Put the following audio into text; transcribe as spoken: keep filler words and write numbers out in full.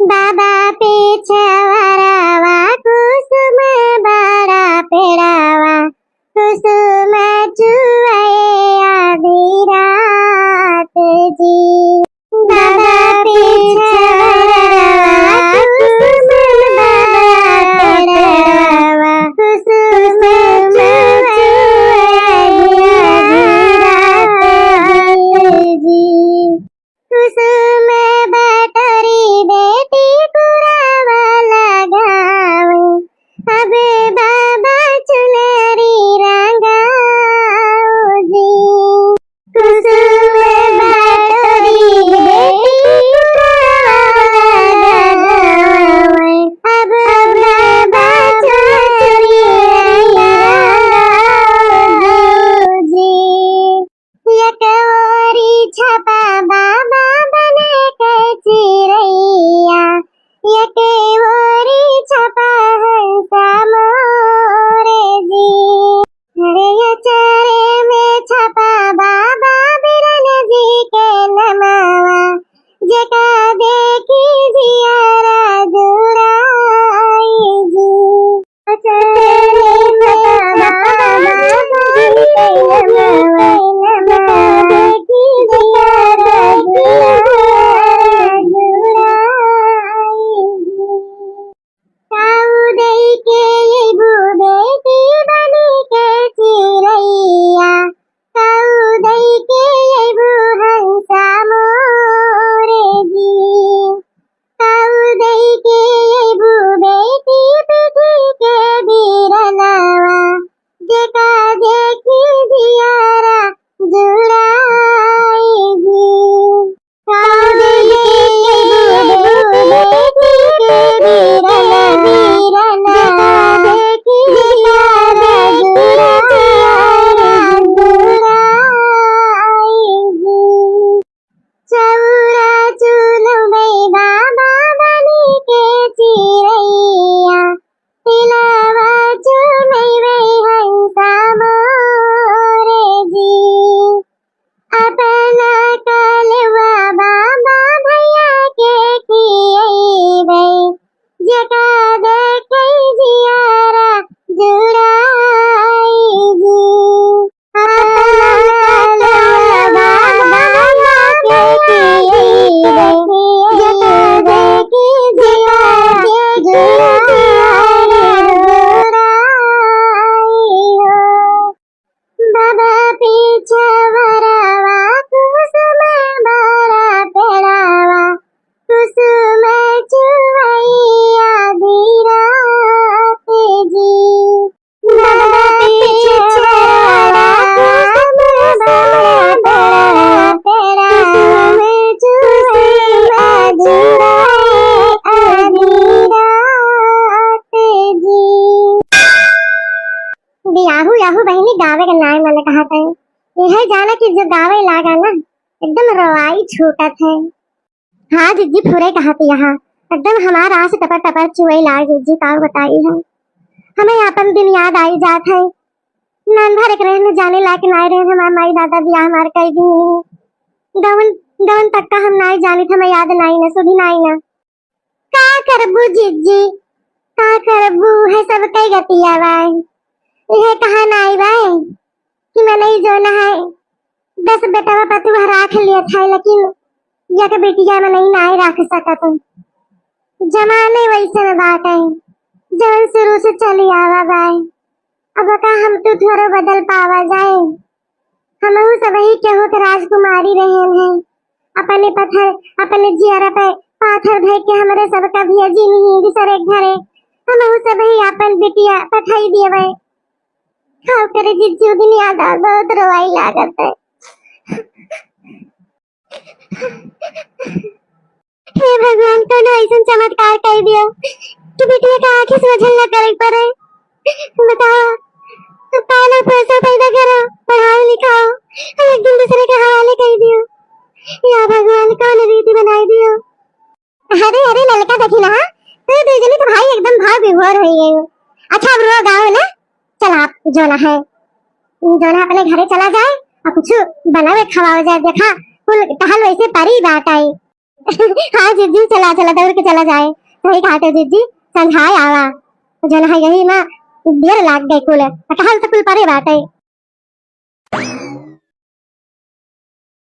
बाबा पिछवरवा कुसुम बड़ा पेड़वा, कुसुम चुए आधी रात जी। बाबा पिछवरवा कुसुम बड़ा पेड़वा, कुसुम चुए आधी रात जी। कुसुम बटोरी बेटी कुरावा लगावे, अब बाबा चुनरी रंगाओ जी। कुसुम बटोरी बेटी कुरावा लगावे, अब बाबा चुनरी रंगाओ जी। एक ओरी छपा बाबा बने के चिरैया, एक ओरी छपा हंसा मोरे जी। अरे अचरे में छपा बाबा बिरन जी के नमवा, जेका देखी जियारा जुड़ाई जी। कउदई के अइबू बेटी पीठी के बीरनवा, जेका देखी जियारा जुड़ाई जी। कउदई के अइबू बेटी पीठी के बीरनवा, जेका देखी जियारा जुड़ाई जी। चौरा चुनबै बाबा बनी के चिरैया, तिलवा चुनैबै हंसा मोरे जी। अपना कलवा बाबा भैया के खियैबै, जेका देखै जियारा जुड़ाई जी। बाबा पीछे वरवा कुसुम बड़ा पेड़वा, कुसुम चुवैया धीरत जी। बियाहू याहू बहिनी गावे के नाय मन कहत है। यह जाना कि जो गावे लागा ना, एकदम रोवाई छूटत है। हाँ जिज्जी, फुरे कहत यहाँ, एकदम हमार आँस टपर टपर चुए लाग जिज्जी, का बताई हम। हमें आपन दिन याद आई जात है। नान भर एक रहन जाने लायक नाय रहन, हमार माई दादा बियाह हमार कई दी। गवन, गवन तक का हम नाय जानित, हमें याद नाई ना, सुधी नाई ना। का करबू जिज्जी, का करबू, है सब कई गतिया बाय। यह कहा नाई बाय कि मनई जो न है, दस बेटवा पतुआ राख लियत है, लेकिन एक बेटिया मनई नाय राख सकत। जमाने वैसन बाटे, जवन शुरू से चली आवा बाय। अब का हम तू थोड़ो बदल पावा जाए? हमहू सबही केहू के राजकुमारी रहेन है। अपने पत्थर, अपने जियरा पे पाथर धइ के हमरे सबका भेजी नहीं दूसरे घरे। हमहू सबही आपन बिटिया पठाई दियबै। खाओ करे जिज्जी, दिन याद आ बहुत रोवाई लागत है। हे भगवान, कौनो ऐसन चमत्कार कर दियो कि बिटिया का आँखें सोझल न करे पड़े। बताओ, तो पालो पोसो, पैदा करो, पढ़ाओ लिखाओ, और एक दिन दूसरे के हवाले कर दियो। या भगवान, कौन रीति बनाई दियो। अरे, अरे, ललका देखी ना, तू दू जनी तो भाई एकदम भाव विभोर हो गई हो। अच्छा, अब रो गाओ ना, चल आप जो ना है, जो ना अपने घरे चला जाए और कुछ बनावे खवाओ जाए। देखा, कुल टहल वैसे परी बात आई। हाँ जीजी, चला चला, दौड़ के चला जाए। सही कहत है जीजी, संझाए आवा। जौन है यही मा देर लाग गई कुल, टहल तो कुल परे बाटे।